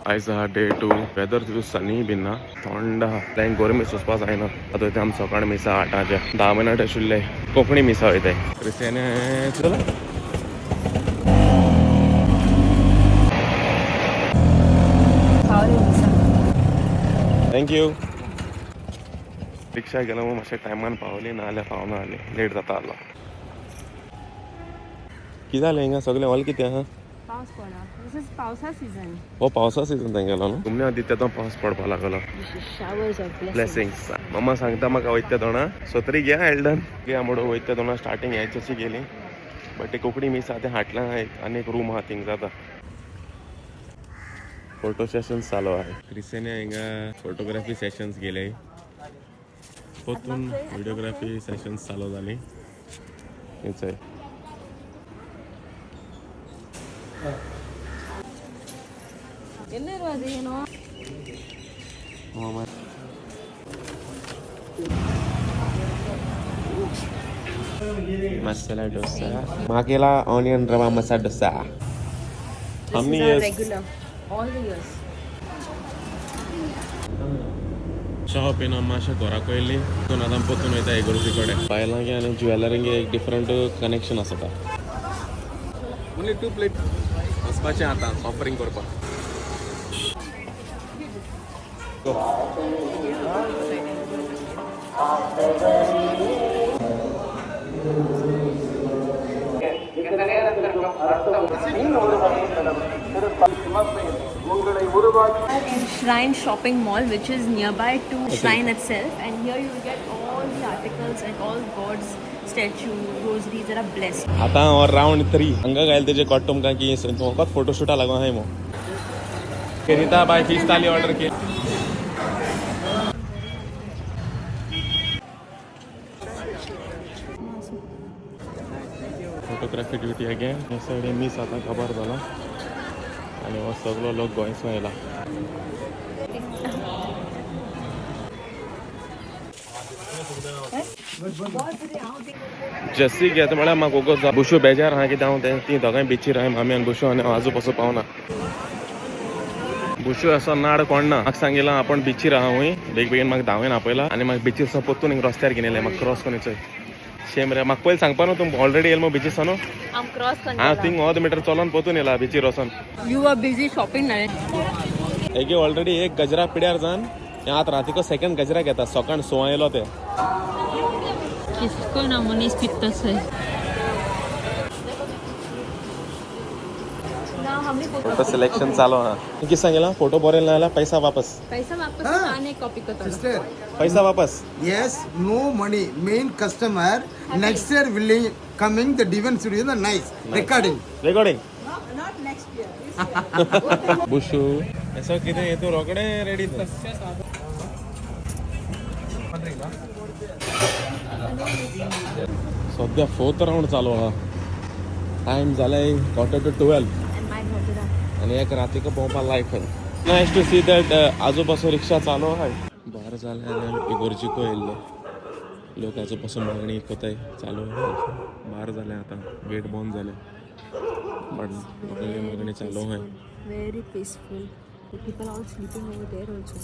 आयज आहा day 2. Weather तितू सनी बीन ना, थंड आहा. लायक गरमी सोंसपा जायना. आतां वयता आमी सकाळ मिसा 8ांचे 10 मिनट आशिल्ले कोंकणी मिसा वयताय. क्रिस्तियानी चला. Thank you. रिक्षा गेलो मग मातशें टायमान पावली ना जाल्यार पावना जाली, लेट जाता जालो. कितें जालें हिंगा सगळें ऑल कितें आहा? पावस पडना. This is पावसा सीजन. हो पावसा सीजन थंय गेलो न्हू. तुमने आदित्य तो पावस पडपाक लागलो. This is showers of blessings. Blessings. मम्मा सांगता म्हाका वयता तोणा सत्री घे एल्डन घे म्हणून वयता तोणा स्टार्टींग यायची गेली बट ते कोंकणी मीस आहा तें हाटलां एक आनी एक रूम आहा थिंग जाता फोटो सेशन्स चालू आहे. क्रिस्टियानी हिंगा फोटोग्राफी सेशन्स गेले, परतून व्हिडिओग्राफी सेशन्स चालू जाली. हेच आहे. मसाला डोसा मागेला, onion rava masala dosa. This How many is our years? Regular all the years. च्या पिना मातशें घरा येयली तितून आतां परतून वयता इगर्जी कडेन. बायलांक आनी ज्वेलरींक एक डिफरंट कनेक्शन आसता. ओन्ली 2 प्लेट वचपाचें आतां ऑफरींग करपाक. Shrine shopping mall, which is nearby to shrine itself, and here you will get all the articles and all gods statue rosaries that are blessed. आतां हो रावंड 3 हांगा घायल तेजे कळटा तुमकां की फकत फोटोशुटा लागून आहाय मो. करिता बाय फीस थाली ऑर्डर केली. Photography duty again. हे सायडीन मीस आतां खबर जाला आनी हो सगलो लोक गोंयसून येयला. जस्सी घेता म्हळ्यार म्हाका वोगोत बुशू बेजार आहा कितें हांव तें ती दोगांय बिचीर आहाय मामी आनी बुशू आनी हांव आजू पासून पावना. बुशू असो नाड कोण ना. म्हाका सांगिलां आपूण बिचीर आहा हूंय, बेग बेगीन म्हाका धांवून आपयला आनी म्हाका बिचीर सावन परतून हिंगा रस्त्यार घेवन येयलें. म्हाका क्रॉस करून चोय शेम रे. म्हाका पयलीं सांगपा न्हू तुमकां ऑलरेडी येयलो मगो बिचीर सावन. I'm cross हांव थिंग अर्द मिटर चलोन परतून येयला बिचीर वचोन. You were busy shopping ना. एगे ऑलरेडी एक गजरा पिड्यार जावन हें आतां रातीको सेकंड गजरा घेता. सकाळ 6 येयलो ते. किसको ना मनीस पित्तस है. फोटो सिलेक्शन चालू आहा. कितें सांगिलां फोटो बरे ना जाल्यार पैसा वापस. पैसा वापस आने कॉपी करतो. Sister, पैसा वापस. yes, no money. Main customer next year will coming the Divine Studio. The nice recording. Recording. Bushu असो कितें हेतू रोखडें रेडी. सद्या 4th round चालू आहा. टायम जालाय 11:45 आनी एक रातीको भोंवपाक लायक खंय. नायस टू सी that आजूपासून रिक्षा चालू आहाय. बारा जालें आनी आमी इगर्जीको येयल्ले. लोक आजूपासून मागणी कोताय चालू आहाय. 12 जालें आतां गेट बंद जालें बट लोकांची मागणी चालू आहाय. Very peaceful. The people all sleeping over there also.